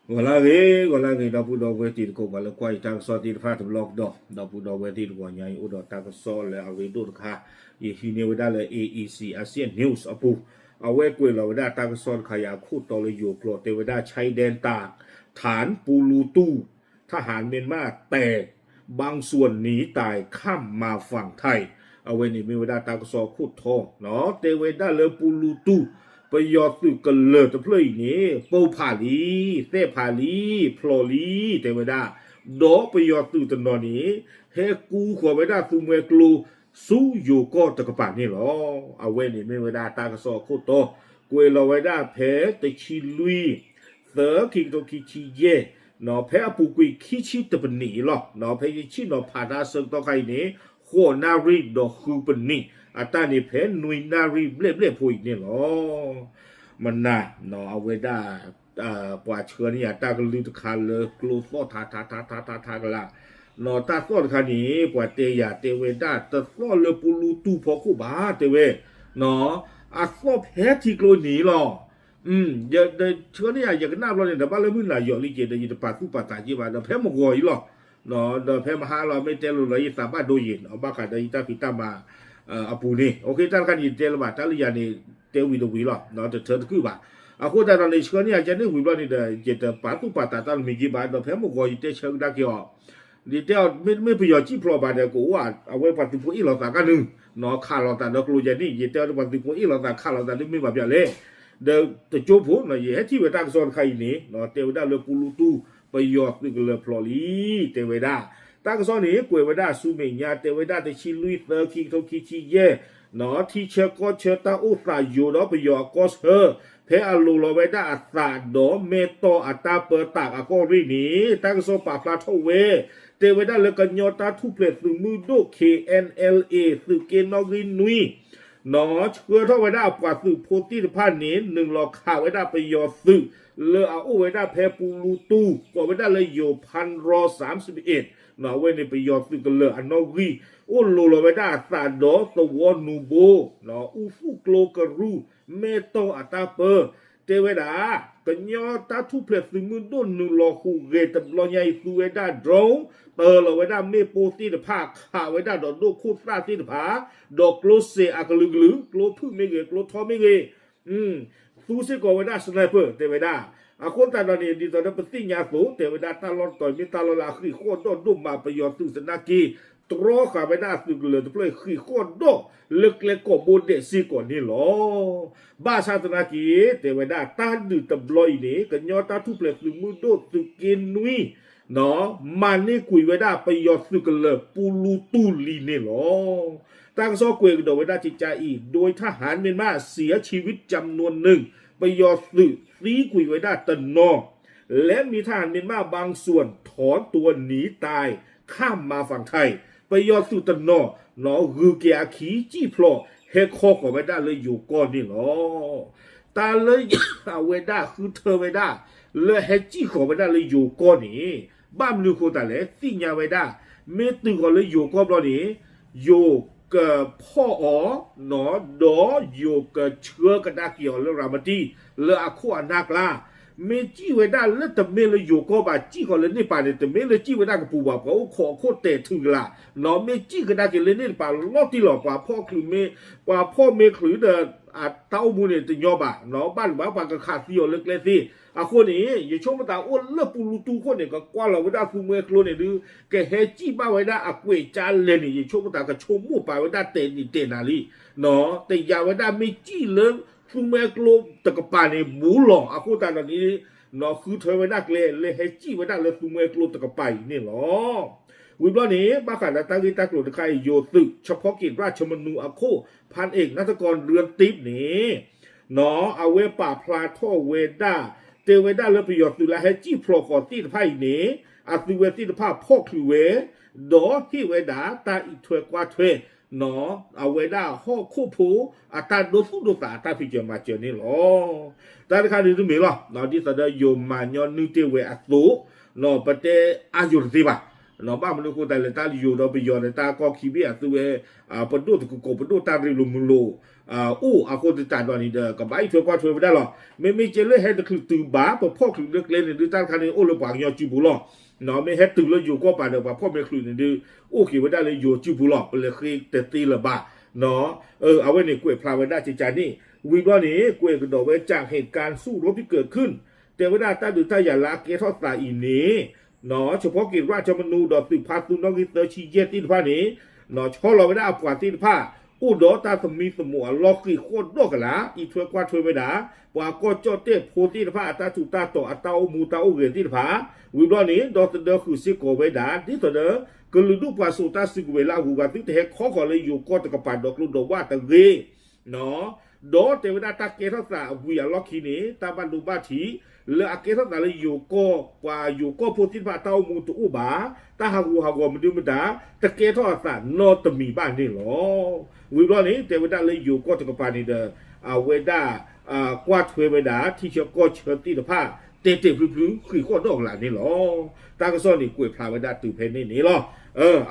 ဂီၤလၢအဂ့ၤ ဂီၤလၢအဂ့ၤ ဒီပုၢ်ဒီဝဲၢ်တံၤသကိး ပှၤလၢကွၢ်ယတၢ်ကစီၣ်သ့ၣ်တဖၣ်တဘျီကဒီး ဒီပုၢ်ဒီဝဲၢ်သ့ၣ်တဂီၤညါအံၤ အိၣ်ဒီးတၢ်ကစီၣ်လၢအရ့ဒိၣ်တခါ ယဟံးန့ၢ်ဝဲဒၣ်လၢ A E C Asian News အပူၤ အဝဲကွဲးလီၤဝဲဒၣ်တၢ်ကစီၣ်တခါအံၤအခိၣ်တီလၢယိၤကျိာ် တဲဝဲဒၣ် ชายแดนต่างฐาน ปูรูตู้ ทหารเมียนมาแตก บางส่วนหนีตายข้ามมาฝั่งไทย အဝဲန့ၣ်မ့ၢ်ဝဲဒၣ်တၢ်ကစီၣ်အခိၣ်တီ တဲဝဲဒၣ်လၢပူလူတူၢ် ပယီၤသုးကလၢၤတဖျၢၣ်အံၤန့ၣ် ပိၢ်ဖးလံ သဲၣ်ဖးလံ ဖျိးလံ တဲဝဲဒၣ် ဒီးပယီၤသုးတနီၤန့ၣ် ဟဲကူဃီၤဝဲဒၣ်သူမှဲကျိ ဆူယိၤကီၢ်တကပၤန့ၣ်လီၤ. အဝဲန့ၣ်မ့ၢ်ဝဲဒၣ်တၢ်ကစီၣ်အခိၣ်တီ ကွဲးလီၤဝဲဒၣ်ဖဲတဆံလွံၢ် သၢ ခံကထိခံဆံယဲၢ် ဖဲအပူၤကွံာ်ခံဆံတပနံးအံၤလီၤ. ဖဲယဆ့ၣ်နီၤဖးတၢ်ဆၢကတီၢ်ခါအံၤန့ၣ် ဃိးနၣ်ရံၣ်ဒီးဃုပနံး အတၢ်န့ၣ်ဖဲနွံနၣ်ရံၣ်ဘျဲၣ်ဘျဲၣ်ဖိအံၤန့ၣ်လီၤ. မနၤ အဝဲဒၣ် ပှၤဆှၢန့ၢ်ယၤတၢ်ကလုၢ်တခါလၢကျိသီၣ်ထါထါထါထါထါထါကလး တၢ်သီၣ်တခါန့ၣ် ပှၤတဲယၤတဲဝဲဒၣ် တသီၣ်လၢပူလူတူၢ်ဖီခိၣ်ဘၣ် တဲဝဲ အသီၣ်ဖဲထံကျိန့ၣ်လီၤ. ယဆှၢန့ၢ်ယၤ ယကနၣ်ဘျီန့ၣ် ဒီးဘၣ်လၢမုၢ်နၤယီၤလံက့ၤ ဒီးယတပာ်သူၣ်ပာ်သးက့ၤဘၣ် ဒီးဖဲမဂီၤအံၤလီၤ. ဒီးဖဲမဟါလီၤ မ့ၢ်တဲလိၤလီၤ ယသးဘၣ်ဒိယံာ် ဘၣ်ဃးဒီးယတၢ်ဖံးတၢ်မၤအပူၤန့ၣ် တၢ်တခါန့ၣ် ယတဲလၢၤဘၣ် တၢ်လၢယၤန့ၣ် တဲဝံၤတဝံၤလီၤ တထၢတကုၢ်ဘၣ်. အဃိသတးဒီးန့ၣ် ဆှၢန့ၢ်ယၤကဲန့ၣ်ဝံၤဘျီန့ၣ်ဒီး ယတပာ်သူၣ်ပာ်သးတၢ်တမံၤက့ၤဘၣ် ဒီးဖဲမဂီၤယတဲဆၢကဒါက့ၤအီၤ ယတဲအီၤ မ့တမ့ၢ်ပယီၤစံၣ်ဖျိးဘၣ်ဒီး ကအိၣ်အဝဲပှၤသုးဖိအ့ၣ်လိာ်သးကနုာ် ခးလိာ်သးဒီးကျိယဲန့ၣ် ယတဲအီၤဒီးပှၤသုးဖိအ့ၣ်လိာ်သးခးလိာ်သးဒ်မ့ၢ်ဘၣ်ပၠးလဲၣ်. ဒီးတကၠိဖိ ယဟဲထံၣ်ဝဲတၢ်ကစီၣ်တခါအံၤန့ၣ် တဲဝဲဒၣ်လၢပူလူတူၢ် ပယီၤသုးကလၢၤဖျိးလံ တဲဝဲဒၣ် တၢ်ကစီၣ်န့ၣ် ကွဲးဝဲဒၣ်ဆူမဲာ်ညါ တဲဝဲဒၣ်တဆံလွံၢ် သၢ ခံကထိခံဆံယဲၢ် ထံဆၢကီၢ်ဆၢတၢ်အိၣ်သးယိာ်ဒီးပယီၤအကီၢ်ဆၢ ဖဲအလိၤလီၤဝဲဒၣ်အသးဒီးမဲၢ်တီၢ်အတၢ်ပၢတၢ်အကီၢ်ရ့ၣ်န့ၣ် တၢ်ကစီၣ်ပာ်ဖျါထီၣ်ဝဲ တဲဝဲဒၣ်လၢကညီတၢ်ထူၣ်ဖျဲးသုးမုၢ်ဒိၣ် K N L A သုးက့နီၣ်ဂံၢ်နွံ ဆှၢထီၣ်ဝဲဒၣ်အပှၤသုးဖိသ့ၣ်တဖၣ်န့ၣ် နုာ်လီၤခးဝဲဒၣ်ပယီၤသုး လၢအအိၣ်ဝဲဒၣ်ဖဲပူလူတူၢ် ကိးဝဲဒၣ်လၢယိၤဖၣ်ရီ စၢမ်စဘ့ၣ် အဝဲန့ၣ်ပယီၤသုးကလၢၤအနီၣ်ဂံၢ် အိၣ်လိၤလီၤဝဲဒၣ်အသးဒီးသဝီနူၤဘိ အူသူၣ်ကျိကရူၢ် မဲၢ်တီၢ်အတၢ်ပၢ တဲဝဲဒၣ် ကညီတၢ်ထူၣ်ဖျဲးသုးမုၢ်ဒိၣ်နုာ်လီၤဟူးဂဲၤတဘျီညါအံၤ သူဝဲဒၣ် drone တၢၤလီၤဝဲဒၣ်မ့ၣ်ပိၢ်သ့ၣ်တဖၣ် ခးဝဲဒၣ်ဒီးဒိၣ်ခိၣ်သၣ်သ့ၣ်တဖၣ် ဒီးကျိစဲးအကလုာ်ကလုာ် ကျိဖုၣ်မ့ၢ်ဂ့ၤ ကျိထီမ့ၢ်ဂ့ၤ သူစ့ၢ်ကီးဝဲဒၣ် sniper တဲဝဲဒၣ် အဃိသတးဒီးန့ၣ် ဒ်သိးဒီးပသ့ၣ်ညါအသိး တဲဝဲဒၣ်တၢ်လီၢ်တတီၤအံၤမ့ၢ်တၢ်လီၢ်လၢအဃံးဃီၣ်ဒီၣ်ဒိၣ်မး ပယီၤသုးသနာ်က့ တြီဃာ်ဝဲဒၣ်အသုးကလၢၤတဖျၢၣ်အံၤ ဃံးဃီၣ်ဒီၣ်လၢကျဲကိးဘိဒဲးစ့ၢ်ကီးန့ၣ်လီၤ. ဘၣ်ဆၣ်သနာ်က့ တဲဝဲဒၣ်တၢ်ဒုးတဘျီအံၤန့ၣ် ကညီတၢ်ထူၣ်ဖျဲးသုးမုၢ်ဒိၣ်သုးက့နွံ မၤန့ၢ်ကွံာ်ဝဲဒၣ်ပယီၤသုးကလၢၤပူလူတူၢ်လံန့ၣ်လီၤ. တၢ်ကစီၣ်ကွဲးကဒီးဝဲဒၣ်ကကါအံၤ โดยทหารเมียนมาเสียชีวิตจำนวนหนึ่ง ပယီၤသုးသံကွံာ်ဝဲဒၣ်တနီၤ และมีทหารเมียนมาบางส่วนถอนตัวหนีตายข้ามมาฝั่งไทย ပယီၤသုးတနီၤ ဂုၤက့ၤအခံ စံၣ်ဖျိး ဟဲခီဃီၤဝဲဒၣ်လၢယိၤကီၢ်န့ၣ်လီၤ. တၢ်လၢအဝဲဒၣ်ဃုထၢဝဲဒၣ် လၢဟဲစံၣ်ဃီၤဝဲဒၣ်လၢယိၤကီၢ်န့ၣ် ဘၣ်မနုၤဃိသတးလဲၣ် သ့ၣ်ညါဝဲဒၣ် မ့ၢ်တုၤဃီၤလၢယိၤကီၢ်ဘျီန့ၣ် ယိၤကဖီၣ်အီၤ ဒီးယိၤကဆှၢကဒါက့ၤအီၤလၢရၤမတံ လၢအခိၣ်အနၢ်ကျါ မ့ၢ်စံၣ်ဝဲဒၣ်လၢတမ့ၢ်လၢယိၤကီၢ်ဘၣ် စံၣ်ဃီၤလၢန့ၣ်ပၤန့ၣ် တမ့ၢ်လၢစံၣ်ဝဲဒၣ်ကပူၤဘၣ် ပှၤအိၣ်ခိးအခိၣ်တဲာ်ထုးကလာ် မ့ၢ်စံၣ်ကဒါက့ၤလၢန့ၣ်တပၤလီၤတံၢ်လီၤ ပှၤဖီၣ်ချုးမ့ၢ် ပှၤဖီၣ်မ့ၢ်ချုးဒီး အတၢ်အိၣ်မူန့ၣ်တညီဘၣ် ဘၣ်နုၤဘၣ် ပှၤကခးသံအီၤလၢကျဲသ့ အဃိန့ၣ် ယဆိကမိၣ်သးအိၣ်လၢပူလူတူၢ်ခိၣ်န့ၣ် ကကွၢ်လီၤဝဲဒၣ်သူမှဲကျိန့ၣ်ဒုး ကဟဲစံၣ်ဘၣ်ဝဲဒၣ်အကွဲးကၠါလဲၣ်န့ၣ် ယဆိကမိၣ်သးကဆိကမိၣ်ပာ်ဝဲဒၣ်တဲာ်နံၤတဲာ်နၤလံ တယာ်ဝဲဒၣ်မ့ၢ်စံၣ်လၢသူမှဲကျိတကပၤန့ၣ် ဘူးလီၤ အဃိသတးဒီးန့ၣ် ဃုထၢဝဲဒၣ်ကျဲလၢဟဲစံၣ်ဝဲဒၣ်လၢသူမှဲကျိတကပၤအံၤန့ၣ်လီၤ. ဝံၤဘျီန့ၣ် ဘၣ်ဃးဒီးတၢ်ဂ့ၢ်တၢ်ကျိၤတခါအံၤ ယိၤသုး เฉพาะกิจราชมนู အခိၣ် พันเอก นัฐกร เรือนทิพย์ န့ၣ် အဝဲပာ်ဖျါထီၣ်ဝဲဒၣ် တဲဝဲဒၣ်လၢပယီၤသုးလၢဟဲစံၣ်ဖျိးဃီၤသ့ၣ်တဖၣ်အံၤန့ၣ် အသုးဝဲသ့ၣ်တဖၣ်ဖီၣ်ချုးဝဲ ဒီးဟ့ၣ်ဝဲဒၣ်တၢ်အံးထွဲကွၢ်ထွဲ အဝဲဒၣ်ဟီၣ်ခိၣ်ဖိအတၢ်ဒိသူၣ်ဒိသးအတၢ်ဖံးစၢၤမၤစၢၤန့ၣ်လီၤ. တၢ်တခါန့ၣ်တမ့ၢ်လီၤ ဒ်သိးဒီးယိၤမၤညီနုၢ်တ့ၢ်ဝဲအသိး ပတဲအါယိၤတသ့ဘၣ် ဘၣ်မနုၤအဃိသတးလဲၣ် တၢ်ယိၤဒီးပယီၤဒီးတၢ်ကီၢ်ခံဘ့ၣ်အသုဝဲ ပဒိၣ်တကကိး ပဒိၣ်တၢ်ရ့လိာ်မုာ်လိာ် အိၣ်အဃိသတးဒီးန့ၣ်ဒီး ကဘၣ်အံးထွဲကွၢ်ထွဲဝဲဒၣ်လီၤ. မ့မ့ၢ်ကဲလၢဟဲတချုးတုၤဘၣ် ပဖီၣ်ချုးလၢကျဲန့ၣ်ဒုး တၢ်တခါန့ၣ်အိၣ်လၢပှၤကညီစုပူၤလီၤ. မ့ၢ်ဟဲတုၤလၢယိၤကီၢ်ပၤဒီး ပှၤဖီၣ်မဲာ်ချုးန့ၣ်ဒုး အိၣ်က့ၤဝဲဒၣ်လၢယိၤစုပူၤလီၤ. ပလဲၤဃ့တသ့လၢၤဘၣ်. အဝဲန့ၣ်ကွဲးဖျါဝဲဒၣ်ကကန့ၣ် ဝံၤဘျီန့ၣ် ကွဲးကဒီးဝဲ จากเหตุการณ์สู้รบที่เกิดขึ้น တဲဝဲဒၣ်တၢ်ဒုးတၢ်ယၤလၢအကဲထီၣ်သးအံၤန့ၣ် เฉพาะกิจราชธรรมนูญ ဒီးသုးဖါသူနီၣ်ဂံၢ်သၢဆံယဲၢ်သ့ၣ်တဖၣ်န့ၣ် ဆီလီၤဝဲဒၣ်အပှၤသ့ၣ်တဖၣ် အိၣ်ဒီးတၢ်သမံသမိးအလီၢ်ဃံးဃီၣ်ဒီးကလာ် အံးထွဲကွၢ်ထွဲဝဲဒၣ် ပှၤကီၢ်ကၠီၣ်တဲၣ်ဖိသ့ၣ်တဖၣ် အတၢ်ထူးတၢ်တီၤ အတၢ်အိၣ်မူတၢ်အိၣ်ဂဲၤသ့ၣ်တဖၣ် ဝံၤဘျီန့ၣ် ဒီသဒၢဃုာ်စ့ၢ်ကီးဝဲဒၣ် ဒ်သိးဒီး ကလုာ်ဒူၣ်ပှၤစိာ်တၢ်စုကဝဲၤလၢအဂုၤအဂၤ သုတဟဲခီဃီၤလၢယိၤကီၢ်တကပၤဒီးကျိဒီးဝၣ်တဂ့ၤ ဒီးတဲဝဲဒၣ်တၢ်ကဲထီၣ်သးအဝံၤအလီၢ်ခံန့ၣ် တၢ်ဘၣ်ဒိဘၣ်ထံး လၢအကဲထီၣ်သးလၢယိၤကီၢ် ပှၤယိၤကီၢ်ဖိသ့ၣ်တဖၣ်အတၢ်အိၣ်မူတအိၣ်ဘၣ်, တၢ်ဟးဂူာ်ဟးဂီၤမနုၤမတၤ တကဲထီၣ်အသးနီတမံၤဘၣ်န့ၣ်လီၤ. ဝံၤဘျီန့ၣ် တဲဝဲဒၣ်လၢယိၤကီၢ်တကပၤန့ၣ်ဒီး အဝဲဒၣ် ကွၢ်ထွဲဝဲဒၣ် ထံဆၢကီၢ်ဆၢသ့ၣ်တဖၣ် တဲာ်တဲာ်ဖျုးဖျုး ဃံးဃီၣ်ဒီးကလာ်န့ၣ်လီၤ. တၢ်ကစီၣ်န့ၣ်ကွဲးဖျါဝဲဒၣ်တုၤဖဲန့ၣ်န့ၣ်လီၤ.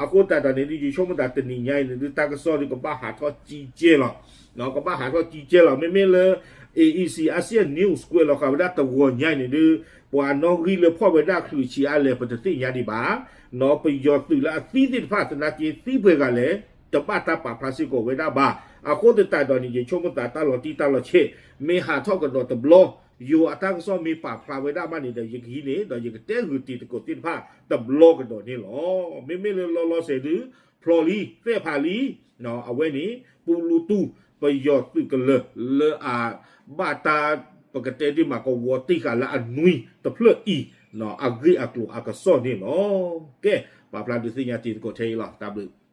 အဃိသတးဒီးန့ၣ်ဒုး ယဆိကမိၣ်သးတနံၤညါအံၤန့ၣ်ဒုး တၢ်ကစီၣ်ဒုးကဘၣ်ဟးထီၣ်ကံကဲလီၤ. ကဘၣ်ဟးထီၣ်ကံကဲလီၤ. မ့မ့ၢ်လၢ A E C Asia News ကွဲးလီၤဃာ်ဝဲဒၣ်တဂီၤညါအံၤန့ၣ်ဒုး ပှၤနီၣ်ဂံၢ်လၢဖီၣ်ဝဲဒၣ်ချုးဆံးအါလဲၣ် ပတသ့ၣ်ညါဒံးဘၣ်. ပယီၤသုးလၢအသံသ့ၣ်တဖၣ်သနာ်က့သံပှဲၤဂၤလဲၣ် တဘၣ်တၢ်ပာ်ဖျါစ့ၢ်ကီးဝဲဒၣ်ဘၣ်. အဃိသတးဒီးန့ၣ် ယဆိကမိၣ်သးတၢ်လီၤတံၢ်တၢ်လီၤဆဲး မ့ၢ်ဟးထီၣ်ကဒီးတဘျီ ယိၤအတၢ်ကစီၣ်မ့ၢ်ပာ်ဖျါဝဲဒၣ်ဘၣ်န့ၣ်ဒီး ယကဟံးန့ၢ် ဒီးယကတဲဂုာ်တံၤသကိးသ့ၣ်တဖၣ်တဘျီကဒီးန့ၣ်လီၤ. မ့မ့ၢ်လၢလီၤလီၤဆဲးဒုး ဖျိလံ သဲၣ်ဖးလံ အဝဲန့ၣ် ပူလူတူၢ် ပယီၤသုးကလၢၤလၢအဘၣ်တၢ် ပကတဲဒ်မးကဝီၤတံၢ်ဃာ်လၢအနွံတဖျၢၣ်အံၤ အဂ့ၢ်အကျိၤအကစီၣ်န့ၣ်လီၤ. ကဲ ပာ်ဖျါဒုးသ့ၣ်ညါတံၤသကိးထဲအံၤလီၤ. တၢ်ဘျုး